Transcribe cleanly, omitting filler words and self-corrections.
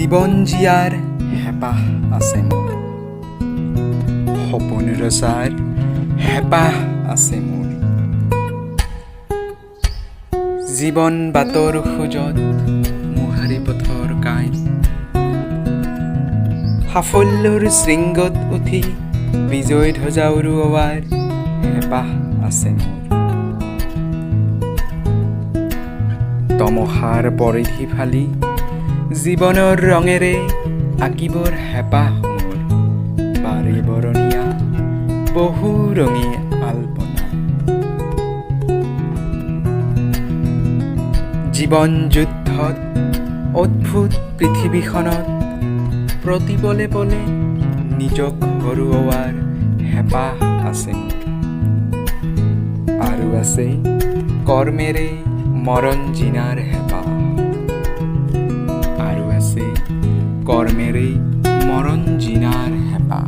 জীৱন জীয়াৰ হেঁপাহ আছে মোৰ, সপোন ৰচাৰ হেঁপাহ আছে মোৰ। জীৱন বাটৰ খোজত মোহাৰি পথৰ কাঁইট, সাফল্যৰ শৃংগত উঠি বিজয় ধ্বজা উৰুওৱাৰ হেঁপাহ আছে মোৰ। তমসাৰ পৰিধি ফালি জীৱনৰ ৰঙেৰে আঁকিবৰ হেঁপাহ মোৰ বাৰে বৰণীয়া বহু ৰঙী আল্পনা। জীৱন যুদ্ধত অদ্ভুত পৃথিৱীখনত প্ৰতিপলে পলে নিজক হৰুওৱাৰ হেঁপাহ আছে মোৰ। আৰু আছে কৰ্মেৰে মৰণ জিনাৰ হেঁপাহ, আৰু আছে কৰ্মেৰে মৰণ জিনাৰ হেঁপাহ।